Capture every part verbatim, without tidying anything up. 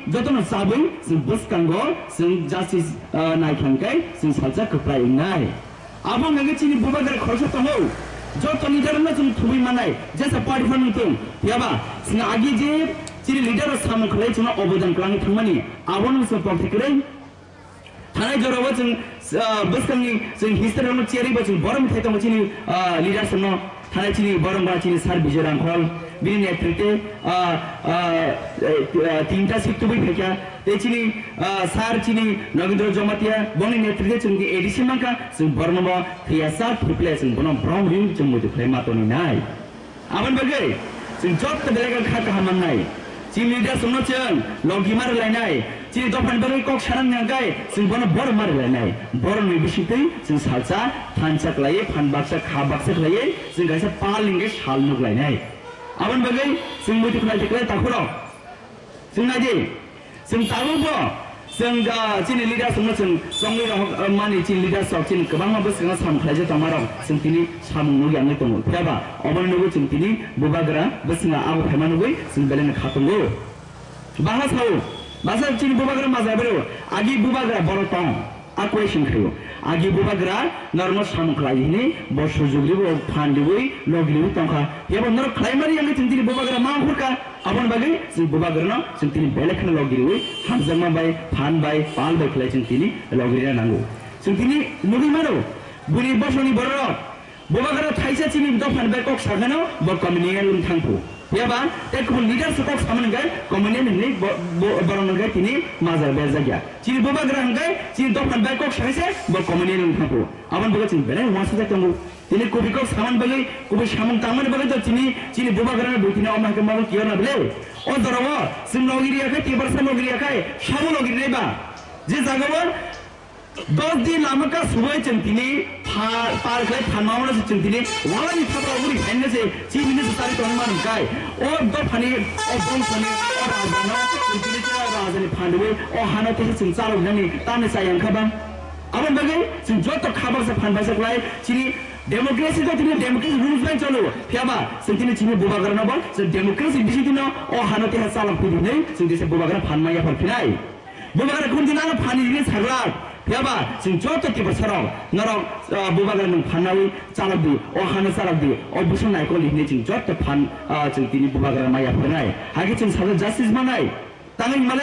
Jotono chabwi chwng bwskango chwng justice, ah, nai kha hwnkhe chwng salsa kwplai wngnai. Abo hwnkhe chini bubagra khoroksa tongo, joto leader no chwng thubui mannai, jesa party phano wng thung, phiyaba chwng agi je chini leader rok samung khlai chwngno obodan kwlangwi thangmani, abono chwng pokthai kwrwi. Thanai jorao chwng, ah, bwskangni chwng history rokno cherwi bo chwng borom thai tongo chini, ah, leaders rokno. Thanai chini borom ba chini Sir Bijoy Rangkhol, bini netritwe, ah, ah, eh, ah, tinta seat tubui phaikha. Tei chini, ah, Sir chini Nagendra Jamatia, boni netritwe chwng di A D C mankha, chwng borokno bo thwiya sa thwiplai chwng bono borom ring chwng muitu khlai ma toni nai. Aboni bagwi chwng joto belai kha kaham mannai. Chini leaders rokno chwng logi ma rwlainai. Chini dophani bagwi kok sanani hwnkhe chwng bono borok ma rwlainai. Borokni bisingtwi chwng salsa thansa khlaiwi, phan baksa, kha baksa khlaiwi chwng kaisa pal hwnkhe sal nuk lainai. Aboni bagwi chwng muitu khlai tikhlai takhurok. Chwng naidi, chwng tabukbo chwng, ah, chini leaders rokno chwng chongwi rohor, ah, mani chini leaders rok chini kwbangma bwskango samung khlaijak tongmarok chwng tini samung nukya wngwi tongo. Phiyaba oboni nugwi chwng tini bubagra bwskango abo phaima nugwi chwng belai no kha tongo. Baha sao, basa chini bubagra majaibero, agi bubagra borok tong. A question khaio. Agi bubagra norokno samung khlai hwnwi bo sujugribo phan riwi logriwi tongkha. Yabo norok khlaimani yangwi chwng tini bubagra ma hurkha. Aboni bagwi chwng bubagrano chwng tini belai kheno logriwi hamjakma bai, phan bai, pal bai khlai chwng tini logrina nango. Chwng tini nugwi mano, buni bosongni bororok Bubagra thaisa chini dophani bai kok sakano bo communal wng thangphu. Yaba tei kubun leader se kok samani hwnkhe communal hwnwi bo, bo, borok hwnkhe tini majra berjakya. Chini bubagra hwnkhe chini dophani bai kok sakse bo communal wng thangphu. Aboni bagwi chini belai uansukjak tongo. Tini kubui kok samani bagwi, kubui samung tangmani bagwi to chini, chini bubagrano bo tini omo hai khe mabo kiyorna bele. O jorao chwng logiriya khe, Tiprasa logiriya khe, sabo logirinai ba. Je jagao Dos din lama ka subai chwng tini pha-, par khlai phan mamano se chwng tini walani thapra uri phaina se chini se tari tong man kai. O dophani, o bongthani, o rajano chwng tini khe rajani phanwi o hano tini chwng chalok nani tani chayang kha bang. Aboni bagwi chwng joto khabak se phan bai se khlai chini democracy to tini democracy rules bai cholo. Phiyaba chwng tini chini bubagrano bo chwng democracy bisi dino o hano tini chalok phi dinai chwng tini se bubagra phan maya phar phinai. Bubagra kun din ano phani hini saglak. Phiyaba chwng joto Tiprasarok norok, ah, bubagra nwng phannawi chalok di, o hano chalok di, o bwswng naikol di hini chwng joto phan, ah, chwng tini bubagra maya phwrwngnai. Hakhe chwng sajak justice manai. Tangwi himale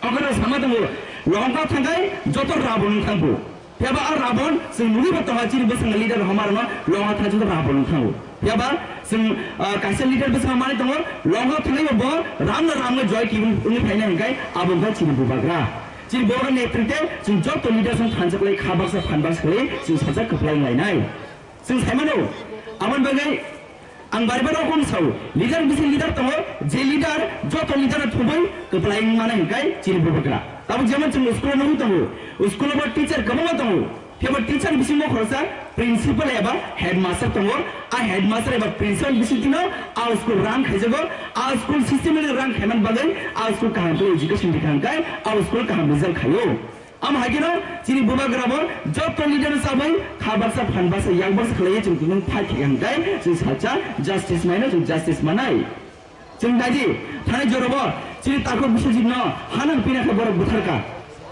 okhorno sama tongo, longkha thangkhai joto Rabon wng thangphu. Phiyaba a Rabon chwng nugwi bo tongkha chini bwskango leader homarokno longkha thangkhai joto Rabon wng thango. Phiyaba chwng, ah, kaisa leader bwskango manwi tongo, longkha thangwi bo Ramno Ramno joy kibun wngwi phaina hwnkhe abo wngkha chini bubagra. Chini bubagra netritwe chwng joto leader song thansa khlai kha baksa phan baksa khlai chwng sajak kwplai wng lainai. Chwng saimano, aboni bagwi ang bari bari rokom sao, leader bisi leader tongo, je leader joto leader no thubui kwplai wng mano hwnkhe chini bubagra. Tabuk jemon chwng school o nugwi tongo, school o bo teacher kwbangma tongo. Phiyaba teacher bisingo khoroksa principal eba headmaster tongo. A headmaster eba principal bisingtwino a school run khaijago. A school systematic run khaimani bagwi a school kaham khe education rikha hwnkhe a school kaham result khaio. Amo hai kheno chini bubagrabo joto leader chabwi kha baksa phan baksa yak baksa khlaiwi chwng tini fight khe hwnkhe chwng salsa justice maino chwng justice manai. Chwng naidi, thanai jorabo chini takhuk Biswajitno hanang pina khe borok butharkha.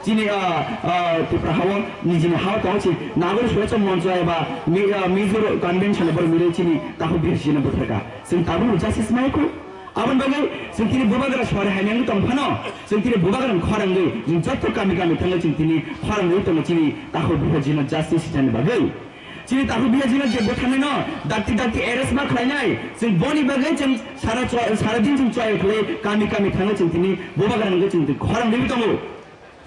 Chini, ah, ah, Tipra hao nijini hao tongo chi Nagori Suroksha Moncho eba Mi-, ah, Mizo Convention borok milwi chini takhuk Biswajitno butharkha. Chwng tabukno justice maikhu. Aboni bagwi chwng tini bubagra sori hainangwi tong phano, chwng tini bubagrano khorangwi chwng joto kami kami thangwi chwng tini khorangwi tongo chini takhuk Biswajitno justice sinani bagwi. Chini takhuk Biswajitno je bwtharnaino dakti dakti arrest ma khlainai, chwng boni bagwi chwng sara chwa-, sara din chwng chwai khlai kami kami thangwi chwng tini bubagrano hwnkhe chwng tini khorang riwi tongo.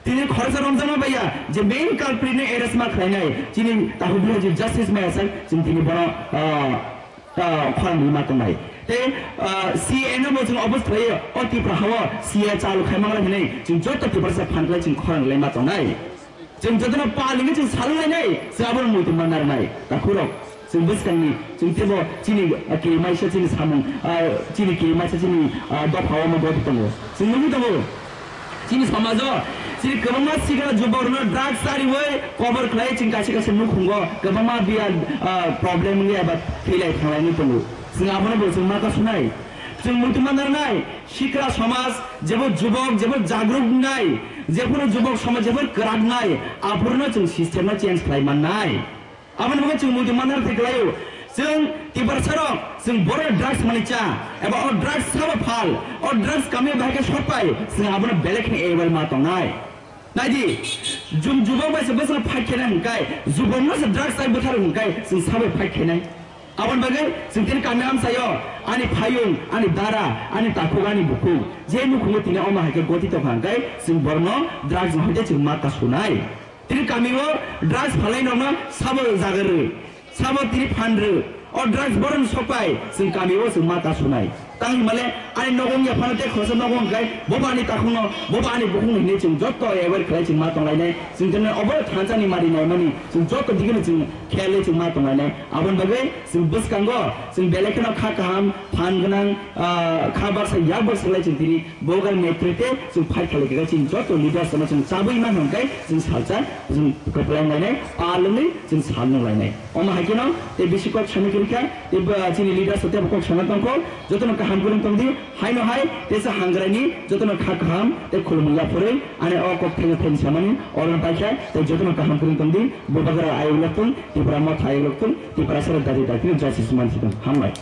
Tini khoroksa romjakma baiya je main culprit no arrest ma khlainai, chini takhuk Biswajit justice maya sak chwng tini bono, ah, ah, khorang riwi ma tongnai. Tei, ah, C A no bo chwng oppose khlaiwi o Tipra hao C A chalu khai manglai hinwi chwng joto Tiprasa phan khlai chwng khorang lai ma tongnai. Chwng jotono pal hwnwi chwng salwlainai, chwng abono muitu ma narwknai. Takhurok, chwng bwskangni, chwng teibo chini, ah, kirimaisa chini samung, ah, chini kirimaisa chini, ah, dopha omo gotwi tongo. Chwng nugwi tongo, chini somajo, chini kwbangma sikla jubokrokno drugs chariwi kobor khlai chwng kaisa kaisa nukhungo kwbangma biya, ah, problem wngwi eba thwilai thanglainwi tongo. Chwng abono bo chwng ma kasunai. Chwng muitu manarnai, sikra somaj, jebo jubok, jebo jagruk nai, jephuru jubok somaj, jebo kwrak nai, aphuru no chwng system no change khlai mannai. Aboni bagwi chwng muitu manna thwi khlaio. Chwng Tiprasa rok, chwng boro drugs mani cha, eba o drugs sabo phal, o drugs kami bahai khe sopai, chwng abono belai kheno able ma tongnai. Naidi, jum jubok bai se bwswk fight khainai hwnkhai, jubok no se drugs chai bwthar hwnkhai, chwng sabo fight khainai. Aboni bagwi chwng tini kami amchaio, ani phayung, ani dara, ani takhuk, ani bukhuk, je nukhungo tini omo hai khe goti tongkha hwnkhai, chwng borokno drugs no hai khe chwng ma ta sunai. Tini kami o drugs phalai nokno sabo jaga rw, sabo tini phan rw, o drugs borokno sopai chwng kami o chwng ma ta sunai. Tang himale ani nogo wngya phano tei khoroksa nogo hwnkhai bobo ani takhukno, bobo ani bukhukno hinwi chwng joto avoid khlai chwng ma tonglainai. Chwng tini obo thansa ni mari naimani chwng joto digini chwng kheyalwi chwng ma tonglainai. Aboni bagwi chwng bwskango chwng belai kheno kha kaham, phan gwnang, ah, kha baksa yak baksa khlai chwng tini Bogal netrite chwng fight khlai kha chini joto leaders no chwng chabwi ma hwnkhai chwng salsa chwng kwpleng lainai, pa lwngwi chwng sal nung lainai. Omo hai kheno tei bisi kok sana kwrwi kha, tei ba chini leaders tei kok sana tongkho, jotono kaham kwrwng tongdi, haino hai teisa hangrai ni jotono kha kaham tei khulumung yaphurwi ani o kok thengwi thengwi samani orno paikha tei jotono kaham kwrwng tongdi, Bubagra ayuk lokthung, Tipra motha ayuk lokthung, Tipra sara dadi dadi justice mansi tong. Hambai.